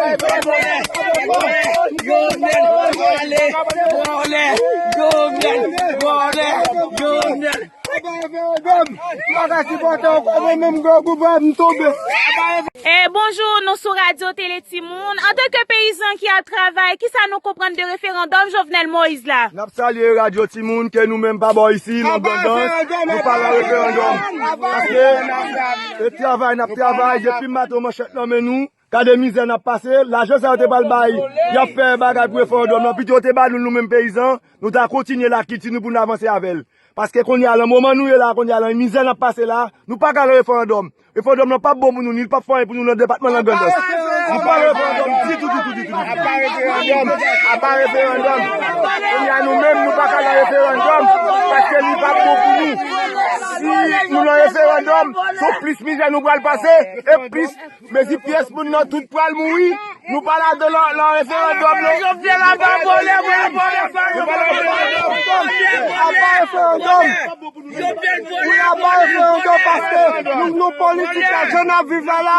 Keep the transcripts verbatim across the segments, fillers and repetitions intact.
Vòlè, vòlè, vòlè, vòlè, vòlè. E bonjou, nou sou Radyo Tele Timoun. Antanke peyizan ki ap travay, kisa nou konprann de referandòm Jovenel Moïse la? N ap salye Radyo Timoun, ke nou menm pa bò isi, nan Grandans, nou pa nan referandòm. Paske, e travay n ap travay, depi maten manchèt nan men nou, gade mizè n ap pase, lajan sa yo te pral bay, y ap fè bagay pou referandòm nan, pito yo te ba nou l, nou menm peyizan, nou ta kontinye lakilti nou pou n avanse avè l. Paske kounye a, nan moman nou ye la, kounye a, nan mizè n ap pase la, nou pa ka nan referandòm. Referandòm nan p ap bon pou nou, ni l p ap fè anyen pou nou nan depatman nan Grandans. Nou pa nan referandòm ditou, ditou, ditou, ditou. Apa referandòm, apa referandòm. Kounye a, nou menm, nou pa ka nan referandòm, paske li p ap bon pou nou. Si nou nan referandòm, se plis mizè nou pral pase, e plis mezi pyès moun nan tout pral mouri. Nou pa ladan nan, nan referandòm, non. Jovenel aba vòlè, vòlè, vòlè, vòlè, vòlè. Aba referandòm. Wi, aba referandòm, paske nou, nou politik la, jan n ap viv la, la,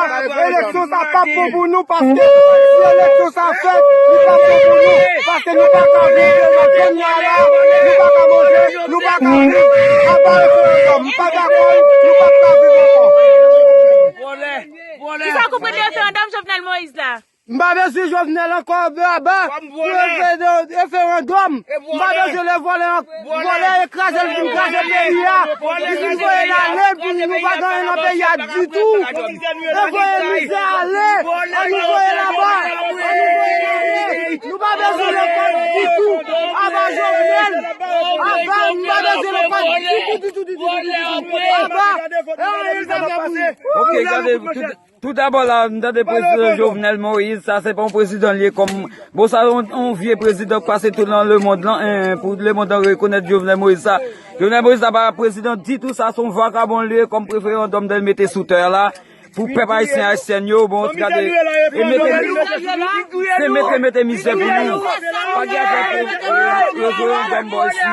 eleksyon sa p ap bon pou nou, paske si eleksyon sa fèt, li p ap bon pou nou, paske nou pa ka viv devan kounye a la, nou pa ka manje, nou pa ka viv. Aba referandòm, m pa dakò, nou p ap ka viv ankò. Kisa w konprann de referandòm Jovenel Moïse la? M pa bezwen Jovenel ankò, aba, referandòm. M pa bezwen lè vòlè, vòlè e kraze, l fin kraze peyi a. Li fin voye l ale, epi nou pa gen anyen nan peyi a ditou. E voye mizè ale, ann nou voye l aba, ann nou voye l ale. Nou pa bezwen l ankò ditou. Aba Jovenel, aba, m pa bezwen l ankò ditou, ditou, ditou, ditou, ditou. Aba, e anyen m pa gen pou li. Ok, gade, tout, Toudabò la, m tande prezidan Jovenel Moïse, sa se pa yon prezidan l ye kòm, bon, sa yon, yon vye prezidan k pase tou nan lemonn lan, en, pou lemonn lan rekonèt Jovenel Moïse sa. Jovenel Moïse sa pa prezidan ditou, sa se yon vakabon l ye kòm referandòm l mete sou tè la, pou pèp ayisyen, ayisyèn yo, bon, gade, e mete, se mete, mete mizè pou nou. Pa gen afè pou, pou, pou referandòm bò isi.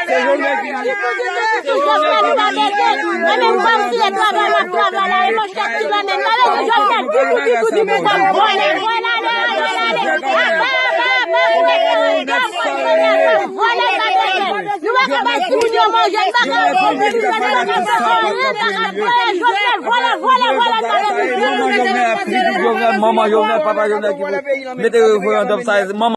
Se Jovenel ki, se Jovenel ki vini. Jovenel, manman Jovenel, papa Jovenel ki mete referandòm sa, manman